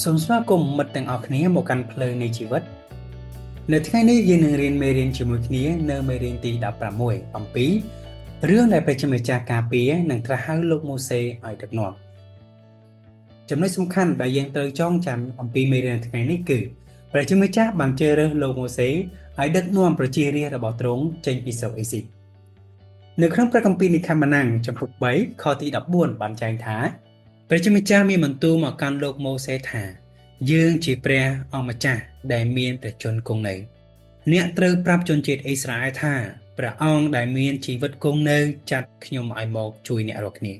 សូមស្វាគមន៍មិត្តទាំងអស់គ្នាមកកាន់ផ្លូវនៃជីវិតនៅថ្ងៃនេះយើងនឹងរៀនមេរៀនជាមួយគ្នានៅមេរៀនទី16អំពីរឿងដែលព្រះជាម្ចាស់ការពារនិងត្រាស់ហៅលោកម៉ូសេឲ្យដឹកនាំចំណុចសំខាន់ដែលយើងត្រូវចងចាំអំពីមេរៀនថ្ងៃនេះគឺព្រះជាម្ចាស់បានជ្រើសរើសលោកម៉ូសេឲ្យដឹកនាំប្រជារាស្ត្ររបស់ទ្រង់ចេញពីស្រុកអេស៊ីបនៅក្នុងព្រះគម្ពីរនិខាម៉ាណាំងចំពុក3ខទី14បានចែងថាព្រះជាម្ចាស់មានបន្ទូលមកកាន់លោកម៉ូសេថាយើងជាព្រះអង្គម្ចាស់ដែលមានព្រះជន្មគង់នៅអ្នកត្រូវប្រាប់ជនជាតិអ៊ីស្រាអែលថាព្រះអង្គដែលមានជីវិតគង់នៅចាត់ខ្ញុំឲ្យមកជួយអ្នករាល់គ្នា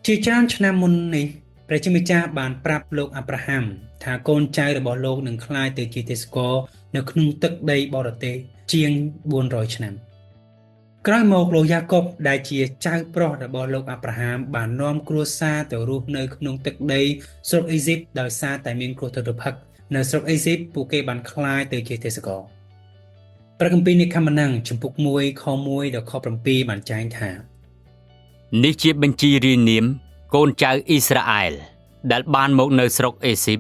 ជាច្រើនឆ្នាំមុននេះព្រះជាម្ចាស់បានប្រាប់លោកអាប់រ៉ាហាំថាកូនចៅរបស់លោកនឹងក្លាយទៅជាទេសកលនៅក្នុងទឹកដីបរទេសជាង400ឆ្នាំក្រោយមកលោកយ៉ាកុបដែលជាចៅប្រុសរបស់លោកអាប់រ៉ាហាមបាននាំគ្រួសារទៅរស់នៅក្នុងទឹកដីស្រុកអេស៊ីបដោយសារតែមានគ្រោះទុរភិក្សនៅស្រុកអេស៊ីបពួកគេបានក្លាយទៅជាទេសកលព្រះគម្ពីរនិខាម៉ាណាំងជំពូក1ខ1ដល់ខ7បានចែងថានេះជាបញ្ជីរាយនាមកូនចៅអ៊ីស្រាអែលដែលបានមកនៅស្រុកអេស៊ីប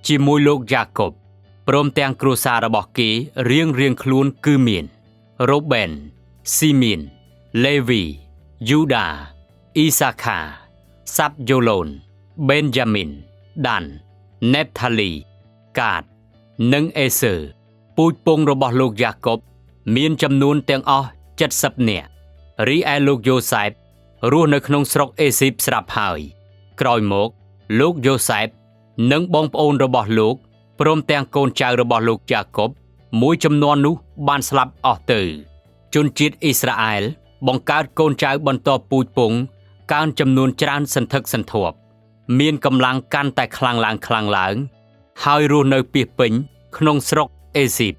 ជាមួយលោកយ៉ាកុបព្រមទាំងគ្រួសាររបស់គេរៀងៗខ្លួនគឺមានរ៉ូបេនស៊ីមៀនលេវីយូដាអ៊ីសាខាសាប់យ៉ូឡូនបេនយ៉ាមីនដានណេបថាលីកាតនិងអេសឺពូជពងរបស់លោកយ៉ាកុបមានចំនួនទាំងអស់70នាក់រីឯលោកយ៉ូសែបរស់នៅក្នុងស្រុកអេស៊ីបស្រាប់ហើយក្រោយមកលោកយ៉ូសែបនិងបងប្អូនរបស់លោកព្រមទាំងកូនចៅរបស់លោកយ៉ាកុបមួយចំនួននោះបានស្លាប់អស់ទៅជនជាតិអ៊ីស្រាអែលបង្កើតកូនចៅបន្តពូជពងកើនចំនួនច្រើនសន្ធឹកសន្ធាប់មានកម្លាំងកាន់តែខ្លាំងឡើងខ្លាំងឡើងហើយរស់នៅពាសពេញក្នុងស្រុកអេស៊ីប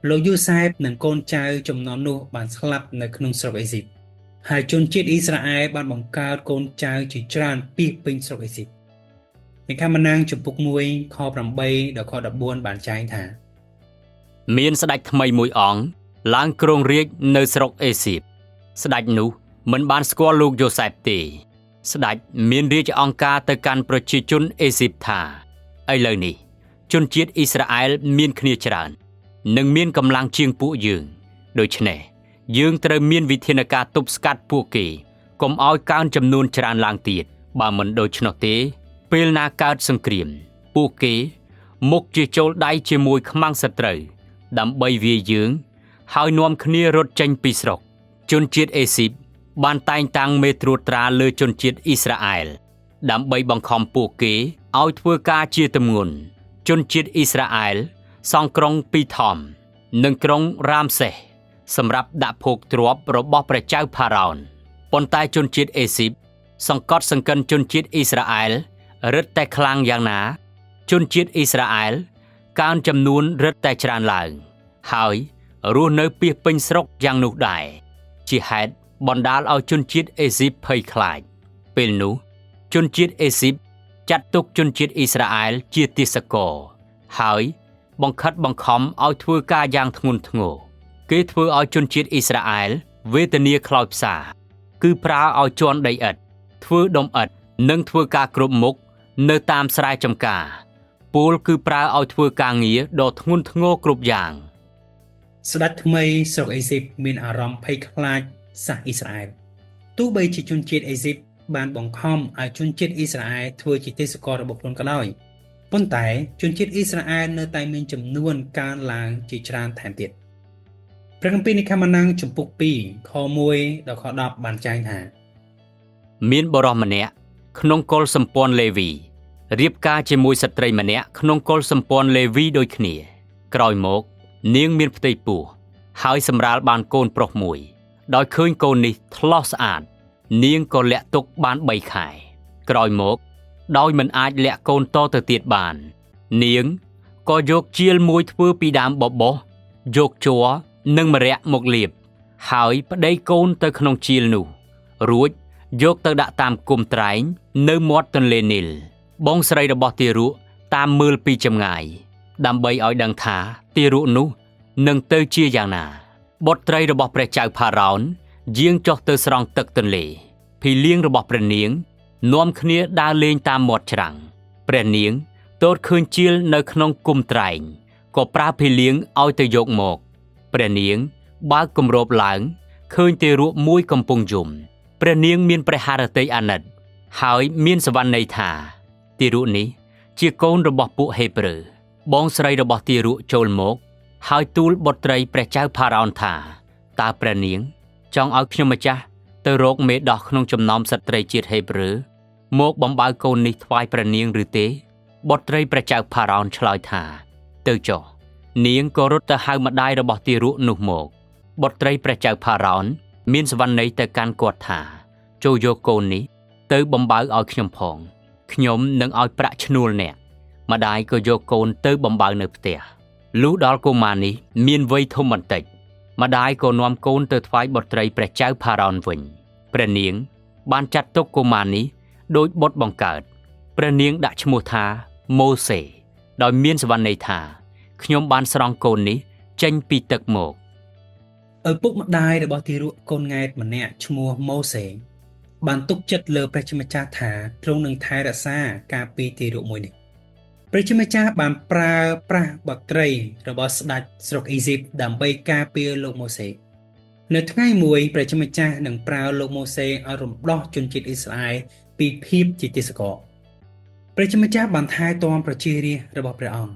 លោកយូសែបនិងកូនចៅចំនួននោះបានស្លាប់នៅក្នុងស្រុកអេស៊ីបហើយជនជាតិអ៊ីស្រាអែលបានបង្កើតកូនចៅជាច្រើនពាសពេញស្រុកអេស៊ីបនិខាម៉ាណាំងជំពូក1ខ8ដល់ខ14បានចែងថាមានស្ដេចថ្មីមួយអង្គឡើងគ្រងរាជ្យនៅស្រុកអេស៊ីបស្ដេចនោះមិនបានស្គាល់លោកយ៉ូសែបទេស្ដេចមានរាជអង្គការទៅកាន់ប្រជាជនអេស៊ីបថាឥឡូវនេះជនជាតិអ៊ីស្រាអែលមានគ្នាច្រើននិងមានកម្លាំងជាងពួកយើងដូច្នេះយើងត្រូវមានវិធានការទប់ស្កាត់ពួកគេកុំឲ្យកើនចំនួនច្រើនឡើងទៀតបើមិនដូច្នោះទេពេលណាកើតសង្គ្រាមពួកគេមុខជាចូលដៃជាមួយខ្មាំងសត្រូវដើម្បីវាយយើងហើយនាំគ្នារត់ចេញពីស្រុកជនជាតិអេស៊ីបបានតែងតាំងមេត្រួតត្រាលើជនជាតិអ៊ីស្រាអែលដើម្បីបង្ខំពួកគេឲ្យធ្វើការជាទម្ងន់ជនជាតិអ៊ីស្រាអែលសង់ក្រុងពីថមនិងក្រុងរ៉ាមសេសសម្រាប់ដាក់ភោគទ្រព្យរបស់ព្រះចៅផារ៉ោនប៉ុន្តែជនជាតិអេស៊ីបសង្កត់សង្កិនជនជាតិអ៊ីស្រាអែលរឹតតែខ្លាំងយ៉ាងណាជនជាតិអ៊ីស្រាអែលកើនចំនួនរឹតតែច្រើនឡើងហើយរស់នៅពាសពេញស្រុកយ៉ាងនោះដែរជាហេតុបណ្ដាលឲ្យជនជាតិអេស៊ីបភ័យខ្លាចពេលនោះជនជាតិអេស៊ីបចាត់ទុកជនជាតិអ៊ីស្រាអែលជាទាសករហើយបង្ខិតបង្ខំឲ្យធ្វើការយ៉ាងធ្ងន់ធ្ងរគេធ្វើឲ្យជនជាតិអ៊ីស្រាអែលវេទនាខ្លោចផ្សាគឺប្រើឲ្យជន់ដីឥដ្ឋធ្វើដុំឥដ្ឋនិងធ្វើការគ្រប់មុខនៅតាមស្រែចម្ការពលគឺប្រើឲ្យធ្វើការងារដ៏ធ្ងន់ធ្ងរគ្រប់យ៉ាងស្ដេចថ្មីស្រុកអេស៊ីបមានអារម្មណ៍ភ័យខ្លាចសាសអ៊ីស្រាអែលទោះបីជាជនជាតិអេស៊ីបបានបង្ខំឲ្យជនជាតិអ៊ីស្រាអែលធ្វើជាទេសកលរបស់ខ្លួនក៏ដោយប៉ុន្តែជនជាតិអ៊ីស្រាអែលនៅតែមានចំនួនកើនឡើងជាច្រើនថែមទៀតព្រះគម្ពីរនិខាម៉ាណាំងជំពូក2ខ1ដល់ខ10បានចែងថាមានបុរសម្នាក់ក្នុងកុលសម្ព័ន្ធលេវីរៀបការជាមួយស្ត្រីម្នាក់ក្នុងកុលសម្ព័ន្ធលេវីដូចគ្នាក្រោយមកនាងមានផ្ទៃពោះហើយសម្រាលបានកូនប្រុសមួយដោយឃើញកូននេះថ្លោះស្អាតនាងក៏លាក់ទុកបាន3ខែក្រោយមកដោយមិនអាចលាក់កូនតទៅទៀតបាននាងក៏យកជាលមួយធ្វើពីដើមបបោសយកជ័រនិងម្រ័ក្សមកលាបហើយប្តីកូនទៅក្នុងជាលនោះរួចយកទៅដាក់តាមគុំត្រែងនៅមាត់ទន្លេនីលបងស្រីរបស់ទារកតាមមើលពីចម្ងាយដើម្បីឲ្យដឹងថាទារកនោះនឹងទៅជាយ៉ាងណាបុត្រីរបស់ព្រះចៅផារ៉ោនយាងចុះទៅស្រង់ទឹកទន្លេភីលៀងរបស់ព្រះនាងនាំគ្នាដើរលេងតាមមាត់ច្រាំង ព្រះនាងទតឃើញជាលនៅក្នុងគុំត្រែងក៏ប្រើភីលៀងឲ្យទៅយកមកព្រះនាងបើកគម្របឡើងឃើញទារកមួយកំពុងយំព្រះនាងមានព្រះハរតីអាណិតហើយមានសវណ្ណន័យថាទារកនេះជាកូនរបស់ពួកហេប្រឺបងស្រីរបស់ទារកចូលមកហើយទូលបុត្រីព្រះចៅផារ៉ោនថាតើព្រះនាងចង់ឲ្យខ្ញុំម្ចាស់ទៅរកមេដោះក្នុងចំណោមស្ត្រីជាតិហេប្រឺមកបំបើកូននេះថ្វាយព្រះនាងឬទេបុត្រីព្រះចៅផារ៉ោនឆ្លើយថាទៅចុះនាងក៏រត់ទៅហៅម្ដាយរបស់ទារកនោះមកបុត្រីព្រះចៅផារ៉ោនមានសវណ្ណន័យទៅកាន់គាត់ថាចូលយកកូននេះទៅបំបើឲ្យខ្ញុំផងខ្ញុំនឹងឲ្យប្រាក់ឈ្នួលអ្នកម្ដាយក៏យកកូនទៅបំបើនៅផ្ទះលុះដល់កុមារនេះមានវ័យធំបន្តិចម្ដាយក៏នាំកូនទៅថ្វាយបុត្រីព្រះចៅផារ៉ោនវិញព្រះនាងបានចាត់ទុកកុមារនេះដូចបុត្របង្កើតព្រះនាងដាក់ឈ្មោះថាម៉ូសេដោយមានសវណ្ណន័យថាខ្ញុំបានស្រង់កូននេះចេញពីទឹកមកឪពុកម្ដាយរបស់ទារកកូនង៉ែតម្នាក់ឈ្មោះម៉ូសេបានទុកចិត្តលើព្រះជាម្ចាស់ថាទ្រង់នឹងថែរក្សាការពារទារកមួយនេះព្រះជាម្ចាស់បានប្រើប្រាស់បុត្រីរបស់ស្ដេចស្រុកអេស៊ីបដើម្បីការពារលោកម៉ូសេនៅថ្ងៃមួយព្រះជាម្ចាស់នឹងប្រើលោកម៉ូសេឲ្យរំដោះជនជាតិអ៊ីស្រាអែលពីភាពជាទាសករព្រះជាម្ចាស់បានថែទាំប្រជារាស្ត្ររបស់ព្រះអង្គ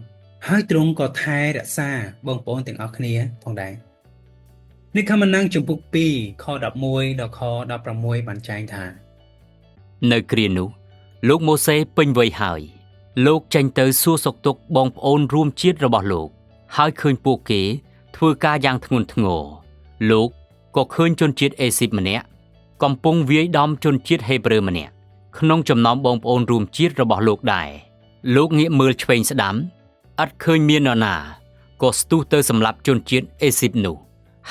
ហើយទ្រង់ក៏ថែរក្សាបងប្អូនទាំងអស់គ្នាផងដែរនិខមណាំងជំពូក2ខ11ដល់ខ16បានចែងថានៅគ្រានោះលោកម៉ូសេពេញវ័យហើយលោកចេញទៅសួរសុខទុក្ខបងប្អូនរួមជាតិរបស់លោកហើយឃើញពួកគេធ្វើការយ៉ាងធ្ងន់ធ្ងរលោកក៏ឃើញជនជាតិអេស៊ីបម្នាក់កំពុងវាយដំជនជាតិហេប្រឺម្នាក់ក្នុងចំណោមបងប្អូនរួមជាតិរបស់លោកដែរលោកងាកមើលឆ្វេងស្ដាំឥតឃើញមាននរណាក៏ស្ទុះទៅសម្លាប់ជនជាតិអេស៊ីបនោះ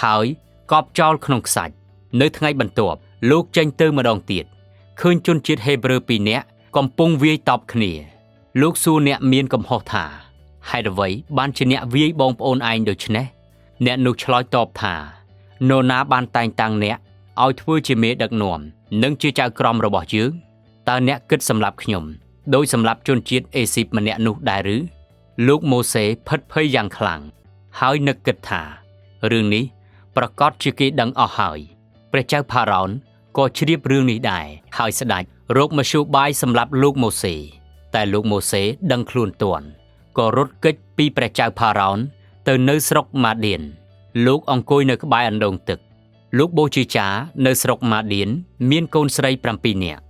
ហើយកប់ចោលក្នុងខ្សាច់នៅថ្ងៃបន្ទាប់លោកចេញទៅម្ដងទៀតឃើញជនជាតិហេប្រឺពីរនាក់កំពុងវាយតប់គ្នាលោកសួរអ្នកមានកំហុសថាហេតុអ្វីបានជាអ្នកវាយបងប្អូនឯងដូច្នេះអ្នកនោះឆ្លើយតបថានរណាបានតែងតាំងអ្នកឲ្យធ្វើជាមេដឹកនាំនិងជាចៅក្រមរបស់យើងតើអ្នកគិតសម្លាប់ខ្ញុំដោយសម្លាប់ជនជាតិអេស៊ីបម្នាក់នោះដែរឬលោកម៉ូសេភិតភ័យយ៉ាងខ្លាំងហើយនឹកគិតថារឿងនេះប្រកាសជាគេដឹងអស់ហើយព្រះចៅផារ៉ោនក៏ជ្រាបរឿងនេះដែរហើយស្ដេចរកមធ្យោបាយសម្លាប់លោកម៉ូសេតែលោកម៉ូសេដឹងខ្លួនទាន់ក៏រត់គេចពីព្រះចៅផារ៉ោនទៅនៅស្រុកម៉ាឌៀនលោកអង្គុយនៅក្បែរអណ្ដូងទឹកលោកបូជាចានៅស្រុកម៉ាឌៀនមានកូនស្រី7នាក់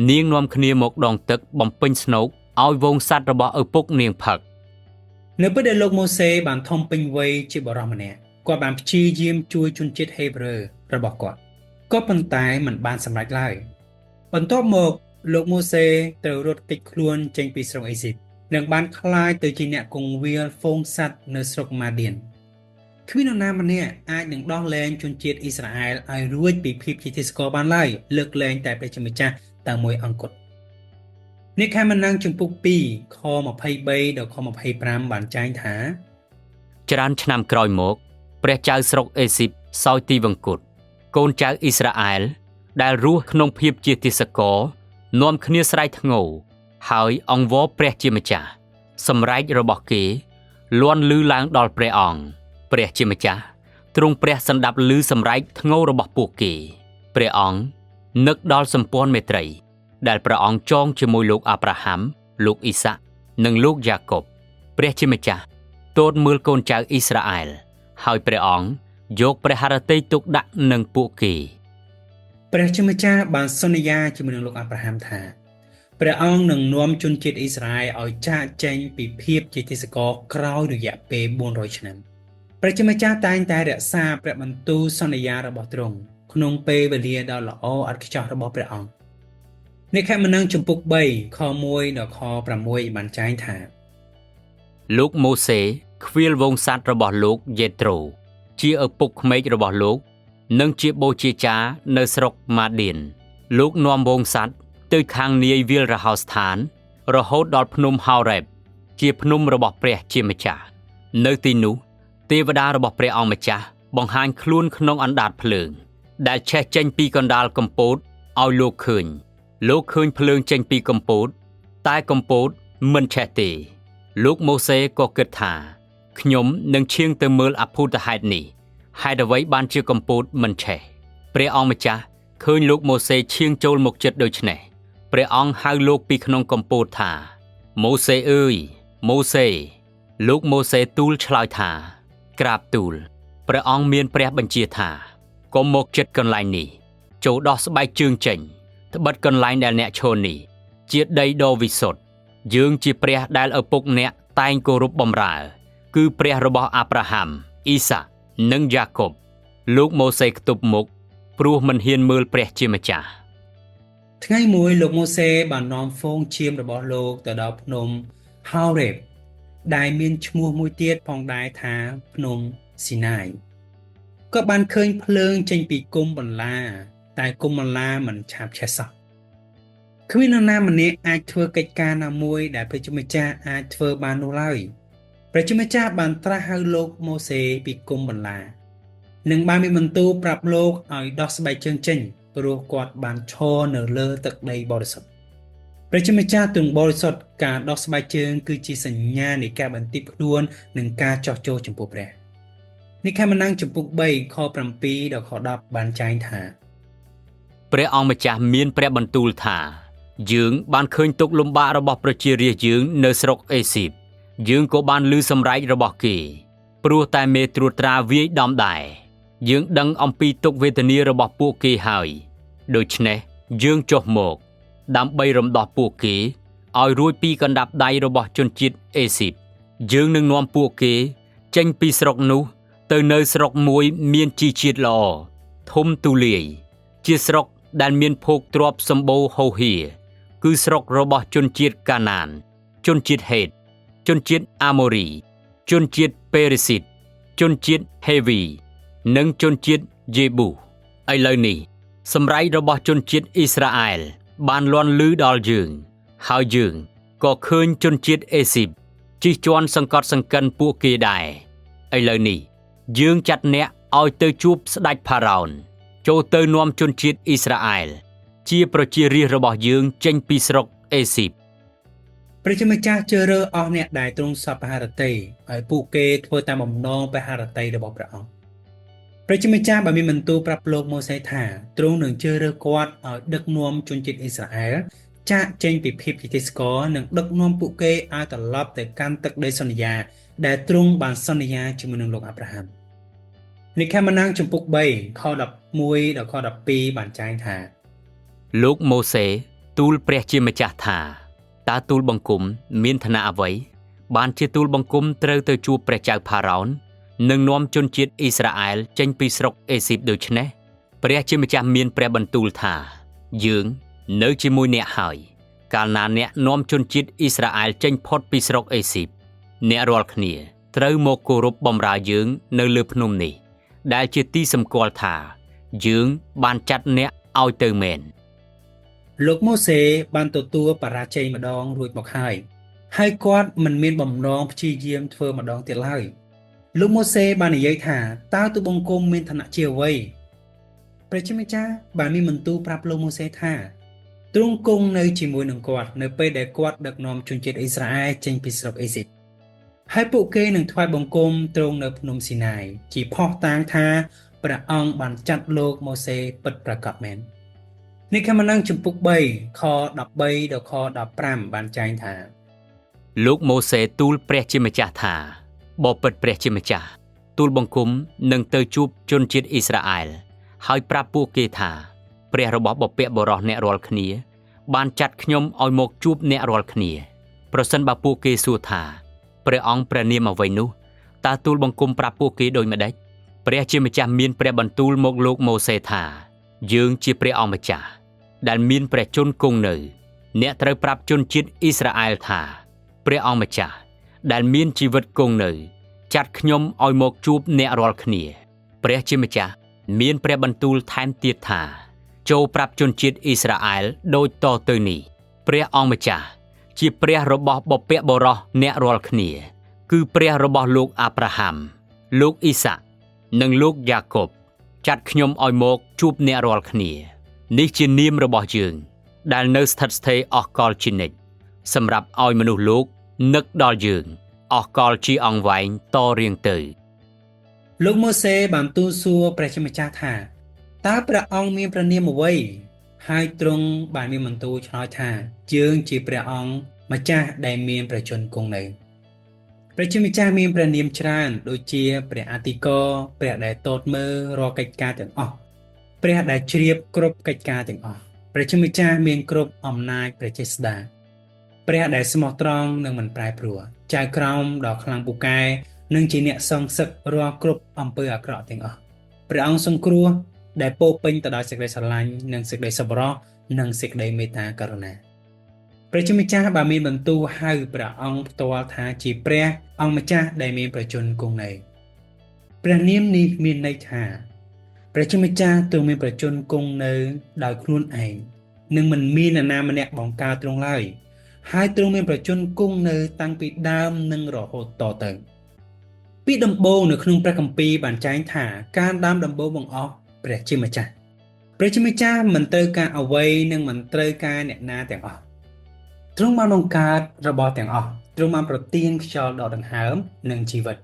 នាងនាំគ្នាមកដងទឹកបំពេញស្នូកឲ្យវងសត្វរបស់ឪពុកនាងផឹកនៅពេលដែលលោកម៉ូសេបានធំពេញវ័យជាបុរសម្នាក់គាត់បានព្យាយាមជួយជនជាតិហេប្រឺរបស់គាត់ក៏ប៉ុន្តែមិនបានសម្រេចឡើយបន្ទាប់មកលោកម៉ូសេត្រូវរត់គេចខ្លួនចេញពីស្រុកអេស៊ីបនិងបានក្លាយទៅជាអ្នកគង្វាលហ្វូងសត្វនៅស្រុកម៉ាឌៀនគ្មាននរណាម្នាក់អាចនឹងដោះលែងជនជាតិអ៊ីស្រាអែលឲ្យរួចពីភាពជាទាសករបានឡើយលើកលែងតែព្រះជាម្ចាស់តែមួយអង្គគត់និខមណាំងជំពូក2ខ23ដល់ខ25បានចែងថាច្រើនឆ្នាំក្រោយមកព្រះចៅស្រុកអេស៊ីបសោយទីវង្គតកូនចៅអ៊ីស្រាអែលដែលរស់ក្នុងភាពជាទាសករនាំគ្នាស្រែកធ្ងោហើយអង្វរព្រះជាម្ចាស់សម្រែករបស់គេលាន់ឮឡើងដល់ព្រះអង្គព្រះជាម្ចាស់ទ្រង់ព្រះសន្តាប់ឮសម្រែកធ្ងោរបស់ពួកគេព្រះអង្គនឹកដល់សម្ព័ន្ធមេត្រីដែលព្រះអង្គចងជាមួយលោកអាប់រ៉ាហាំលោកអ៊ីសាក់និងលោកយ៉ាកុបព្រះជាម្ចាស់ទតមើលកូនចៅអ៊ីស្រាអែលហើយព្រះអង្គយកព្រះハរតីទុកដាក់នឹងពួកគេព្រះជាម្ចាស់បានសន្យាជាមួយនឹងលោកអាប់រ៉ាហាំថាព្រះអង្គនឹងនាំជនជាតិអ៊ីស្រាអែលឲ្យចាកចេញពីភាពជាទាសករក្រោយរយៈពេល400ឆ្នាំព្រះជាម្ចាស់តែងតែរក្សាព្រះបន្ទូលសន្យារបស់ទ្រង់ក្នុងពេលវេលាដ៏ល្អឥតខ្ចោះរបស់ព្រះអង្គនិខមណាំងជំពូក3ខ1ដល់ខ6បានចែងថាលោកម៉ូសេខ្វៀលវងសត្វរបស់លោកយេត្រូជាឪពុកក្មេករបស់លោកនិងជាបូជាចានៅស្រុកម៉ាឌៀនលោកនាំវងសត្វទៅខាងនាយវាលរហោស្ថានរហូតដល់ភ្នំហោរ៉េបជាភ្នំរបស់ព្រះជាម្ចាស់នៅទីនោះទេវតារបស់ព្រះអង្គម្ចាស់បង្ហាញខ្លួនក្នុងអណ្ដាតភ្លើងដែលឆេះចេញពីកណ្ដាលកំពតឲ្យលោកឃើញលោកឃើញភ្លើងចេញពីកំពតតែកំពត មិនឆេះទេលោកម៉ូសេក៏គិតថាខ្ញុំនឹងឈៀងទៅមើលអភូតហេតុនេះហេតុអ្វីបានជាកំពូតមិនឆេះព្រះអង្គម្ចាស់ឃើញលោកម៉ូសេឈៀងចូលមកចិត្តដូច្នេះព្រះអង្គហៅលោកពីក្នុងកំពូតថាម៉ូសេអើយម៉ូសេលោកម៉ូសេទូលឆ្លើយថាក្រាបទូលព្រះអង្គមានព្រះបញ្ជាថាកុំមកចិត្តកន្លែងនេះចូលដោះស្បែកជើងចេញត្បិតកន្លែងដែលអ្នកឈរនេះជាដីដ៏វិសុទ្ធយើងជាព្រះដែលឪពុកអ្នកតែងគោរពបម្រើគឺព្រះរបស់អាប់រ៉ាហាំអ៊ីសាក់និងយ៉ាកុបលោកម៉ូសេខ្ទប់មុខព្រោះមិនហ៊ានមើលព្រះជាម្ចាស់ថ្ងៃមួយលោកម៉ូសេបាននាំហ្វូងឈាមរបស់លោកទៅដល់ភ្នំហោរេបដែលមានឈ្មោះមួយទៀតផងដែរថាភ្នំស៊ីណាយក៏បានឃើញភ្លើងចេញពីគុំបន្លាតែគុំបន្លាមិនឆាបឆេះសោះគ្មាននរណាម្នាក់អាចធ្វើកិច្ចការណាមួយដែលព្រះជាម្ចាស់អាចធ្វើបាននោះឡើយព្រះជាម្ចាស់បានត្រាស់ហៅលោកម៉ូសេពីគុំបន្លានិងបានមានបន្ទូលប្រាប់លោកឲ្យដោះស្បែកជើងចេញព្រោះគាត់បានឈរនៅលើទឹកដីបរិសុទ្ធព្រះជាម្ចាស់ទ្រង់បរិសុទ្ធការដោះស្បែកជើងគឺជាសញ្ញានៃការបន្ទាបខ្លួននិងការចោះចូលចំពោះព្រះនិខេមណាំងជំពូក3ខ7ដល់ខ10បានចែងថាព្រះអង្គម្ចាស់មានព្រះបន្ទូលថាយើងបានឃើញទុក្ខលំបាករបស់ប្រជារាស្ត្រយើងនៅស្រុកអេស៊ីបយើងក៏បានឮសម្រែករបស់គេព្រោះតែមេត្រួតត្រាវាយដំដែរយើងដឹងអំពីទុក្ខវេទនារបស់ពួកគេហើយដូច្នេះយើងចុះមកដើម្បីរំដោះពួកគេឲ្យរួចពីកណ្ដាប់ដៃរបស់ជនជាតិអេស៊ីបយើងនឹងនាំពួកគេចេញពីស្រុកនោះទៅនៅស្រុកមួយមានជីជាតិល្អធំទូលាយជាស្រុកដែលមានភោគទ្រព្យសម្បូរហូរហៀរគឺស្រុករបស់ជនជាតិកាណានជនជាតិហេតជនជាតិអាម៉ូរីជនជាតិពេរិស៊ីតជនជាតិហេវីនិងជនជាតិយេប៊ូឥឡូវនេះសម្រែករបស់ជនជាតិអ៊ីស្រាអែលបានលាន់ឮដល់យើងហើយយើងក៏ឃើញជនជាតិអេស៊ីបជិះជាន់សង្កត់សង្កិនពួកគេដែរឥឡូវនេះយើងចាត់អ្នកឲ្យទៅជួបស្ដេចផារ៉ោនចូលទៅនាំជនជាតិអ៊ីស្រាអែលជាប្រជារាស្ត្ររបស់យើងចេញពីស្រុកអេស៊ីបព្រះជាម្ចាស់ជ្រើសរើសអស់អ្នកដែលទ្រង់សព្វហឫទ័យឲ្យពួកគេធ្វើតាមបំណងព្រះហឫទ័យរបស់ព្រះអង្គព្រះជាម្ចាស់បានមានបន្ទូលប្រាប់លោកម៉ូសេថាទ្រង់នឹងជ្រើសរើសគាត់ឲ្យដឹកនាំជនជាតិអ៊ីស្រាអែលចាកចេញពីភាពជាទាសករនិងដឹកនាំពួកគេឲ្យត្រឡប់ទៅកាន់ទឹកដីសន្យាដែលទ្រង់បានសន្យាជាមួយនឹងលោកអាប់រ៉ាហាំនិខេមណាំងជំពូក3ខ11ដល់ខ12បានចែងថាលោកម៉ូសេទូលព្រះជាម្ចាស់ថាតើទូលបង្គំមានឋានៈអ្វីបានជាទូលបង្គំត្រូវទៅជួបព្រះចៅផារ៉ោននិងនាំជនជាតិអ៊ីស្រាអែលចេញពីស្រុកអេស៊ីបដូច្នេះព្រះជាម្ចាស់មានព្រះបន្ទូលថាយើងនៅជាមួយអ្នកហើយកាលណាអ្នកនាំជនជាតិអ៊ីស្រាអែលចេញផុតពីស្រុកអេស៊ីបអ្នករាល់គ្នាត្រូវមកគោរពបម្រើយើងនៅលើភ្នំនេះដែលជាទីសម្គាល់ថាយើងបានចាត់អ្នកឲ្យទៅមែនលោកម៉ូសេបានទទួលបរាជ័យម្ដងរួចមកហើយហើយគាត់មិនមានបំណងព្យាយាមធ្វើម្ដងទៀតឡើយលោកម៉ូសេបាននិយាយថាតើទូបង្គំមានឋានៈជាអ្វីព្រះជាម្ចាស់បានមានបន្ទូលប្រាប់លោកម៉ូសេថាទ្រង់គង់នៅជាមួយនឹងគាត់នៅពេលដែលគាត់ដឹកនាំជនជាតិអ៊ីស្រាអែលចេញពីស្រុកអេស៊ីបហើយពួកគេនឹងថ្វាយបង្គំទ្រង់នៅភ្នំស៊ីណាយជាភស្តុតាងថាព្រះអង្គបានចាត់លោកម៉ូសេពិតប្រាកដមែននិខេមណាំងជំពូក3ខ13ដល់ខ15បានចែងថាលោកម៉ូសេទូលព្រះជាម្ចាស់ថាបបិទ្ធព្រះជាម្ចាស់ទូលបង្គំនឹងទៅជួបជនជាតិអ៊ីស្រាអែលហើយប្រាប់ពួកគេថាព្រះរបស់បុព្វបុរសអ្នករាល់គ្នាបានចាត់ខ្ញុំឲ្យមកជួបអ្នករាល់គ្នាប្រសិនបើពួកគេសួរថាព្រះអង្គព្រះនាមអ្វីនោះតើទូលបង្គំប្រាប់ពួកគេដូចម្តេចព្រះជាម្ចាស់មានព្រះបន្ទូលមកលោកម៉ូសេថាយើងជាព្រះអង្គម្ចាស់ដែលមានព្រះជន្មគង់នៅអ្នកត្រូវប្រាប់ជនជាតិអ៊ីស្រាអែលថាព្រះអង្គម្ចាស់ដែលមានជីវិតគង់នៅចាត់ខ្ញុំឲ្យមកជួបអ្នករាល់គ្នាព្រះជាម្ចាស់មានព្រះបន្ទូលថែមទៀតថាចូលប្រាប់ជនជាតិអ៊ីស្រាអែលដូចតទៅនេះព្រះអង្គម្ចាស់ជាព្រះរបស់បុព្វបុរសអ្នករាល់គ្នាគឺព្រះរបស់លោកអាប់រ៉ាហាំលោកអ៊ីសាក់និងលោកយ៉ាកុបចាត់ខ្ញុំឲ្យមកជួបអ្នករាល់គ្នានេះជានាមរបស់យើងដែលនៅស្ថិតស្ថេរអស់កលជានិច្ច សម្រាប់ឲ្យមនុស្សលោកនឹកដល់យើងអស់កលជាអង្វែងតរៀងទៅ លោកម៉ូសេបានទូលសួរព្រះជាម្ចាស់ថាតើព្រះអង្គមានព្រះនាមអ្វីហើយទ្រង់បានមានបន្ទូលឆ្លើយថាយើងជាព្រះអង្គម្ចាស់ដែលមានព្រះជន្មគង់នៅព្រះជាម្ចាស់មានព្រះនាមច្រើនដូចជាព្រះអធិករព្រះដែលទតមើលរាល់កិច្ចការទាំងអស់ព្រះដែលជ្រាបគ្រប់កិច្ចការទាំងអស់ព្រះជាម្ចាស់មានគ្រប់អំណាចព្រះចេស្តាព្រះដែលស្មោះត្រង់និងមិនប្រែប្រួលចៅក្រមដ៏ខ្លាំងពូកែនិងជាអ្នកសងសឹករាល់គ្រប់អំពើអាក្រក់ទាំងអស់ព្រះអង្គសង្គ្រោះដែលពោពេញទៅដោយសេចក្តីស្រឡាញ់និងសេចក្តីសប្បុរសនិងសេចក្តីមេត្តាករុណាព្រះជាម្ចាស់បានមានបន្ទូលហៅព្រះអង្គផ្ទាល់ថាជាព្រះអង្គម្ចាស់ដែលមានព្រះជន្មគង់នៅព្រះនាមនេះមានន័យថាព្រះជាម្ចាស់ទ្រង់មានព្រះជន្មគង់នៅដោយខ្លួនឯងនិងមិនមាននរណាម្នាក់បង្កើតទ្រង់ឡើយហើយទ្រង់មានព្រះជន្មគង់នៅតាំងពីដើមនិងរហូតតទៅពីដំបូងនៅក្នុងព្រះគម្ពីរបានចែងថាការដើមដំបូងបង្អស់ព្រះជាម្ចាស់ព្រះជាម្ចាស់មិនត្រូវការអ្វីនិងមិនត្រូវការអ្នកណាទាំងអស់ទ្រង់បានបង្កើតរបស់ទាំងអស់ទ្រង់បានប្រទានខ្យល់ដកដង្ហើមនិងជីវិត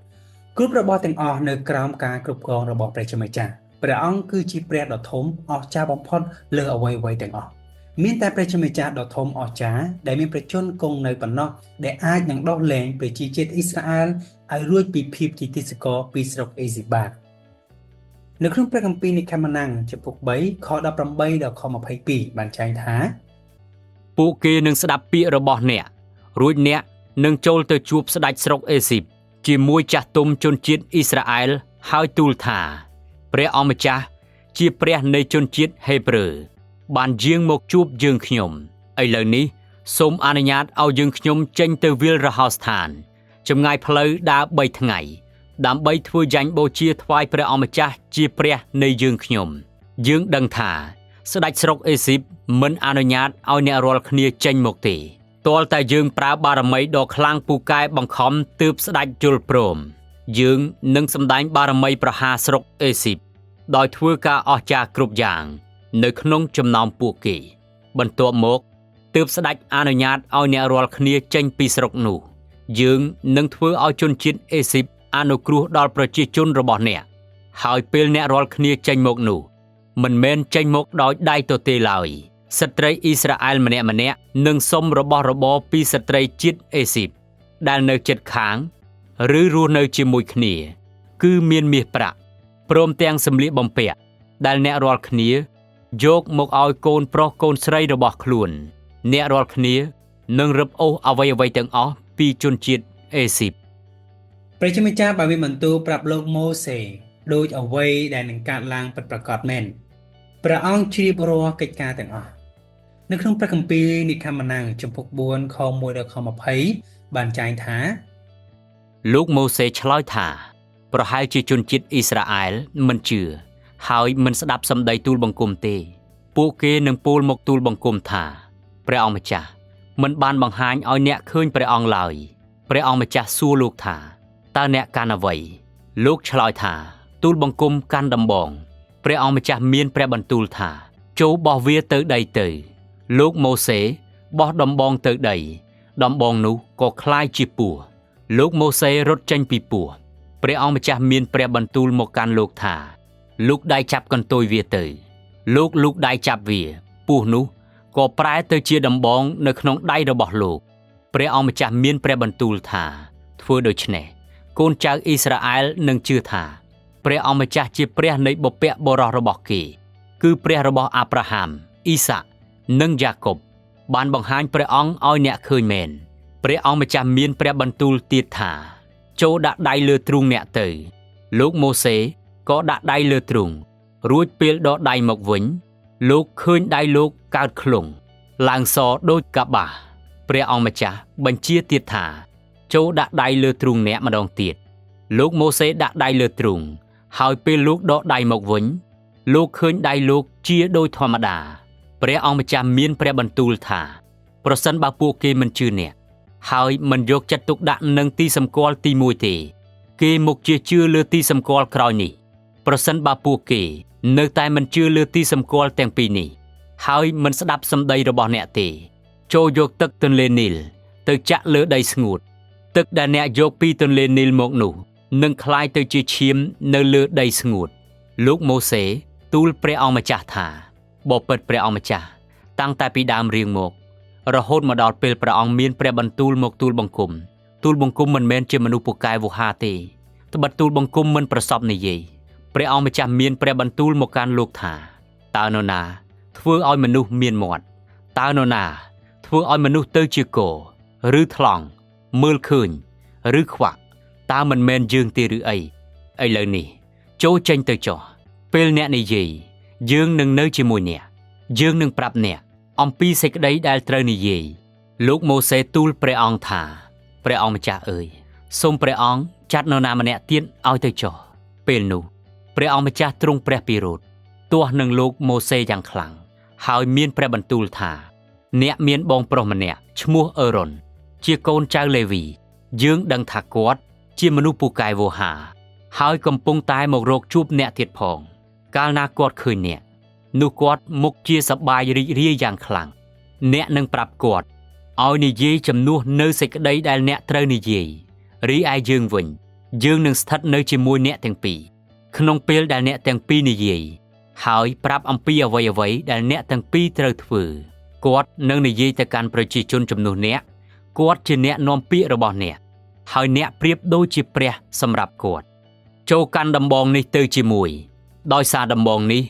គ្រប់របស់ទាំងអស់នៅក្រោមការគ្រប់គ្រងរបស់ព្រះជាម្ចាស់ព្រះអង្គគឺជាព្រះដ៏ធំអស្ចារ្យបំផុតលើអ្វីៗទាំងអស់មានតែព្រះជាម្ចាស់ដ៏ធំអស្ចារ្យដែលមានព្រះជន្មគង់នៅប៉ុណ្ណោះដែលអាចនឹងដោះលែងប្រជាជាតិអ៊ីស្រាអែលឲ្យរួចពីភាពជាទាសករពីស្រុកអេស៊ីបបាទនៅក្នុងព្រះគម្ពីរនិខមណាំងចំពុក3ខ18ដល់ខ22បានចែងថា ពួកគេនឹងស្ដាប់ពាក្យរបស់អ្នករួចអ្នកនឹងចូលទៅជួបស្ដេចស្រុកអេស៊ីបជាមួយចាស់ទុំជនជាតិអ៊ីស្រាអែលហើយទូលថាព្រះអង្គម្ចាស់ជាព្រះនៃជនជាតិហេព្រើរបានយាងមកជួបយើងខ្ញុំឥឡូវនេះសូមអនុញ្ញាតឲ្យយើងខ្ញុំចេញទៅវាលរហោស្ថានចម្ងាយផ្លូវដើរ3ថ្ងៃដើម្បីធ្វើយញ្ញបូជាថ្វាយព្រះអង្គម្ចាស់ជាព្រះនៃយើងខ្ញុំយើងដឹងថាស្ដេចស្រុកអេស៊ីបមិនអនុញ្ញាតឲ្យអ្នករាល់គ្នាចេញមកទេទាល់តែយើងប្រើបារមីដ៏ខ្លាំងពូកែបង្ខំទើបស្ដេចយល់ព្រមយើងនឹងសម្ដែងបារមីប្រហារស្រុកអេស៊ីបដោយធ្វើការអស្ចារ្យគ្រប់យ៉ាងនៅក្នុងចំណោមពួកគេបន្ទាប់មកទើបស្ដេចអនុញ្ញាតឲ្យអ្នករាល់គ្នាចេញពីស្រុកនោះយើងនឹងធ្វើឲ្យជនជាតិអេស៊ីបអនុគ្រោះដល់ប្រជាជនរបស់អ្នកហើយពេលអ្នករាល់គ្នាចេញមកនោះមិនមែនចេញមកដោយដៃទទេឡើយស្ត្រីអ៊ីស្រាអែលម្នាក់ៗនឹងសុំរបស់របរពីស្ត្រីជាតិអេស៊ីបដែលនៅជិតខាងឬរស់នៅជាមួយគ្នាគឺមានមាសប្រាក់ព្រមទាំងសម្លៀកបំពាក់ដែលអ្នករាល់គ្នាយកមកឲ្យកូនប្រុសកូនស្រីរបស់ខ្លួនអ្នករាល់គ្នានឹងរឹបអូសអ្វីៗទាំងអស់ពីជនជាតិអេស៊ីប ព្រះជាម្ចាស់បានមានបន្ទូលប្រាប់លោកម៉ូសេដូចអ្វីដែលនឹងកើតឡើងពិតប្រាកដមែនព្រះអង្គជ្រាបរាល់កិច្ចការទាំងអស់នៅក្នុងព្រះគម្ពីរនិខមណាំងចំពុក4ខ1ដល់ខ20បានចែងថា លោកម៉ូសេឆ្លើយថាប្រហែលជាជនជាតិអ៊ីស្រាអែលមិនជឿហើយមិនស្ដាប់សម្ដីទូលបង្គំទេពួកគេនឹងពោលមកទូលបង្គំថាព្រះអង្គម្ចាស់មិនបានបង្ហាញឲ្យអ្នកឃើញព្រះអង្គឡើយព្រះអង្គម្ចាស់សួរលោកថាតើអ្នកកាន់អ្វីលោកឆ្លើយថាទូលបង្គំកាន់ដំបងព្រះអង្គម្ចាស់មានព្រះបន្ទូលថាចូលបោះវាទៅដីទៅលោកម៉ូសេបោះដំបងទៅដីដំបងនោះក៏คล้ายជាពស់លោកម៉ូសេរត់ចេញពីពស់ព្រះអង្គម្ចាស់មានព្រះបន្ទូលមកកាន់លោកថាលោកដៃចាប់កន្ទុយវាទៅលោកលូកដៃចាប់វាពស់នោះក៏ប្រែទៅជាដំបងនៅក្នុងដៃរបស់លោកព្រះអង្គម្ចាស់មានព្រះបន្ទូលថាធ្វើដូច្នេះកូនចៅអ៊ីស្រាអែលនឹងជឿថាព្រះអង្គម្ចាស់ជាព្រះនៃបុព្វបុរសរបស់គេគឺព្រះរបស់អាប់រ៉ាហាំអ៊ីសាកនិងយ៉ាកុបបានបង្ហាញព្រះអង្គឲ្យអ្នកឃើញមែនព្រះអង្គម្ចាស់មានព្រះបន្ទូលទៀតថាចូលដាក់ដៃលើទ្រូងអ្នកទៅលោកម៉ូសេក៏ដាក់ដៃលើទ្រូងរួចពេលដកដៃមកវិញលោកឃើញដៃលោកកើតឃ្លង់ឡើងសដូចកប្បាសព្រះអង្គម្ចាស់បញ្ជាទៀតថាចូលដាក់ដៃលើទ្រូងអ្នកម្ដងទៀតលោកម៉ូសេដាក់ដៃលើទ្រូងហើយពេលលោកដកដៃមកវិញលោកឃើញដៃលោកជាដូចធម្មតាព្រះអង្គម្ចាស់មានព្រះបន្ទូលថាប្រសិនបើពួកគេមិនជឿអ្នកហើយមិនយកចិត្តទុកដាក់នឹងទីសម្គាល់ទី1ទេគេមកជាជឿលើទីសម្គាល់ក្រោយនេះប្រសិនបើពួកគេនៅតែមិនជឿលើទីសម្គាល់ទាំងពីរនេះហើយមិនស្ដាប់សម្ដីរបស់អ្នកទេ ចូលយកទឹកទន្លេនីលទៅចាក់លើដីស្ងួតទឹកដែលអ្នកយកពីទន្លេនីលមកនោះនឹងក្លាយទៅជាឈាមនៅលើដីស្ងួតលោកម៉ូសេទូលព្រះអង្គម្ចាស់ថាបបិទ្ធព្រះអង្គម្ចាស់តាំងតែពីដើមរៀងមករហូតមកដល់ពេលព្រះអង្គមានព្រះបន្ទូលមកទូលបង្គំទូលបង្គំមិនមែនជាមនុស្សពូកែវោហាទេត្បិតទូលបង្គំមិនប្រសពនិយាយព្រះអង្គម្ចាស់មានព្រះបន្ទូលមកកាន់លោកថាតើនរណាធ្វើឲ្យមនុស្សមានមាត់តើនរណាធ្វើឲ្យមនុស្សទៅជាគោឬថ្លង់មើលឃើញឬខ្វាក់តើមិនមែនយើងទេឬអីឥឡូវនេះចូលចេញទៅចុះពេលអ្នកនិយាយយើងនឹងនៅជាមួយអ្នកយើងនឹងប្រាប់អ្នកអំពីសេចក្តីដែលត្រូវនិយាយលោកម៉ូសេទូលព្រះអង្គថាព្រះអង្គម្ចាស់អើយសូមព្រះអង្គចាត់នរណាម្នាក់ទៀតឲ្យទៅចុះពេលនោះព្រះអង្គម្ចាស់ទ្រង់ព្រះពិរោធទាស់នឹងលោកម៉ូសេយ៉ាងខ្លាំងហើយមានព្រះបន្ទូលថាអ្នកមានបងប្រុសម្នាក់ឈ្មោះអឺរ៉ុនជាកូនចៅលេវីយើងដឹងថាគាត់ជាមនុស្សពូកែវោហាហើយកំពុងតែមករកជួបអ្នកទៀតផងកាលណាគាត់ឃើញអ្នកនោះគាត់មុខជាសប្បាយរីករាយយ៉ាងខ្លាំងអ្នកនឹងប្រាប់គាត់ឲ្យនិយាយជំនួសនៅសេចក្តីដែលអ្នកត្រូវនិយាយរីឯយើងវិញយើងនឹងស្ថិតនៅជាមួយអ្នកទាំងពីរក្នុងពេលដែលអ្នកទាំងពីរនិយាយហើយប្រាប់អំពីអ្វីៗដែលអ្នកទាំងពីរត្រូវធ្វើគាត់នឹងនិយាយទៅកាន់ប្រជាជនជំនួសអ្នកគាត់ជាអ្នកនាំពាក្យរបស់អ្នកហើយអ្នកប្រៀបដូចជាព្រះសម្រាប់គាត់ចូលកាន់ដំបងនេះទៅជាមួយដោយសារដំបងនេះ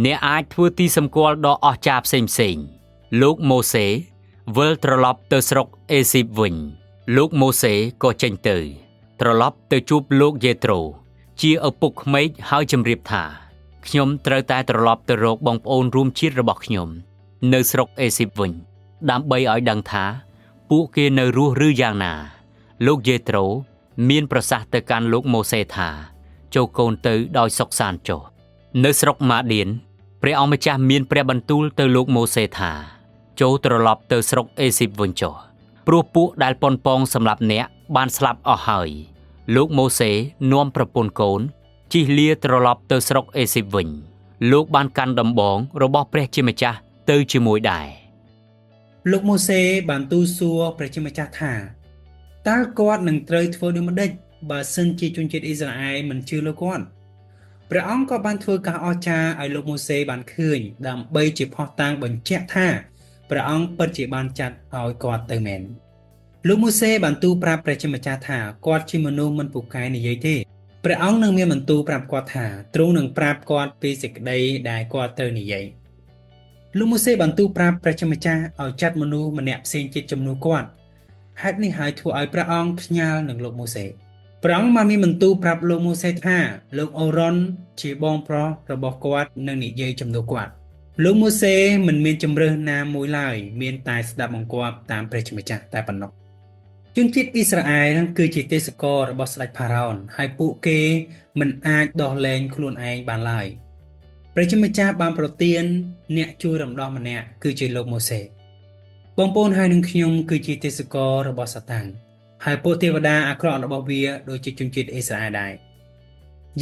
អ្នកអាចធ្វើទីសម្គាល់ដ៏អស្ចារ្យផ្សេងៗលោកម៉ូសេវិលត្រឡប់ទៅស្រុកអេស៊ីបវិញលោកម៉ូសេក៏ចេញទៅត្រឡប់ទៅជួបលោកយេត្រូជាឪពុកក្មេកហើយជម្រាបថាខ្ញុំត្រូវតែត្រឡប់ទៅរកបងប្អូនរួមជាតិរបស់ខ្ញុំនៅស្រុកអេស៊ីបវិញដើម្បីឲ្យដឹងថាពួកគេនៅរស់ឬយ៉ាងណាលោកយេត្រូមានប្រសាសន៍ទៅកាន់លោកម៉ូសេថាចូលកូនទៅដោយសុខសាន្តចុះនៅស្រុកម៉ាឌៀនព្រះអង្គម្ចាស់មានព្រះបន្ទូលទៅលោកម៉ូសេថាចូលត្រឡប់ទៅស្រុកអេស៊ីបវិញចុះព្រោះពួកដែលប៉ុនប៉ងសម្រាប់អ្នកបានស្លាប់អស់ហើយលោកម៉ូសេនាំប្រពន្ធកូនជិះលាត្រឡប់ទៅស្រុកអេស៊ីបវិញលោកបានកាន់ដំបងរបស់ព្រះជាម្ចាស់ទៅជាមួយដែរលោកម៉ូសេបានទូលសួរព្រះជាម្ចាស់ថាតើគាត់នឹងត្រូវធ្វើដូចម្តេចបើសិនជាជនជាតិអ៊ីស្រាអែលមិនជឿលើគាត់ព្រះអង្គក៏បានធ្វើការអស្ចារ្យឲ្យលោកម៉ូសេបានឃើញដើម្បីជាភស្តុតាងបញ្ជាក់ថាព្រះអង្គពិតជាបានចាត់ឲ្យគាត់ទៅមែនលោកម៉ូសេបានទូលប្រាប់ព្រះជាម្ចាស់ថាគាត់ជាមនុស្សមិនពូកែនិយាយទេព្រះអង្គនឹងមានបន្ទូលប្រាប់គាត់ថាទ្រង់នឹងប្រាប់គាត់ពីសេចក្តីដែលគាត់ត្រូវនិយាយលោកម៉ូសេបានទូលប្រាប់ព្រះជាម្ចាស់ឲ្យចាត់មនុស្សម្នាក់ផ្សេងទៀតជំនួសគាត់ហេតុនេះហើយធ្វើឲ្យព្រះអង្គភ្ញាល់នឹងលោកម៉ូសេព្រះអង្គបានមានបន្ទូលប្រាប់លោកម៉ូសេថាលោកអូរ៉ុនជាបងប្រុសរបស់គាត់នឹងនិយាយជំនួសគាត់លោកម៉ូសេមិនមានជម្រើសណាមួយឡើយមានតែស្ដាប់បង្គាប់តាមព្រះជាម្ចាស់តែប៉ុណ្ណោះជនជាតិអ៊ីស្រាអែលគឺជាទេសកលរបស់ស្ដេចផារ៉ោនហើយពួកគេមិនអាចដោះលែងខ្លួនឯងបានឡើយព្រះជាម្ចាស់បានប្រទានអ្នកជួយរំដោះម្នាក់គឺជាលោកម៉ូសេបងប្អូនហើយនឹងខ្ញុំគឺជាទេសកលរបស់សាតាំងហើយពួកទេវតាអាក្រក់របស់វាដូចជាជនជាតិអ៊ីស្រាអែលដែរ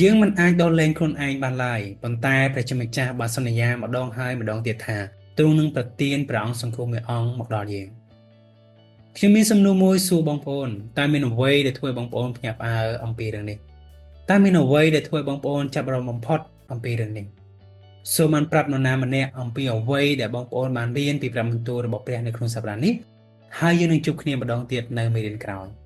យើងមិនអាចដោះលែងខ្លួនឯងបានឡើយប៉ុន្តែព្រះជាម្ចាស់បានសន្យាម្ដងហើយម្ដងទៀតថាទ្រង់នឹងប្រទានព្រះអង្គសង្គ្រោះមួយអង្គមកដល់យើងខ្ញុំមានសំណួរមួយសួរបងប្អូនតើមានអ្វីដែលធ្វើឲ្យបងប្អូនភ្ញាក់ផ្អើលអំពីរឿងនេះតើមានអ្វីដែលធ្វើឲ្យបងប្អូនចាប់អារម្មណ៍បំផុតអំពីរឿងនេះសូមបានប្រាប់នរណាម្នាក់អំពីអ្វីដែលបងប្អូនបានរៀនពីព្រះបន្ទូលរបស់ព្រះនៅក្នុងសប្តាហ៍នេះហើយយើងនឹងជួបគ្នាម្ដងទៀតនៅមេរៀនក្រោយ។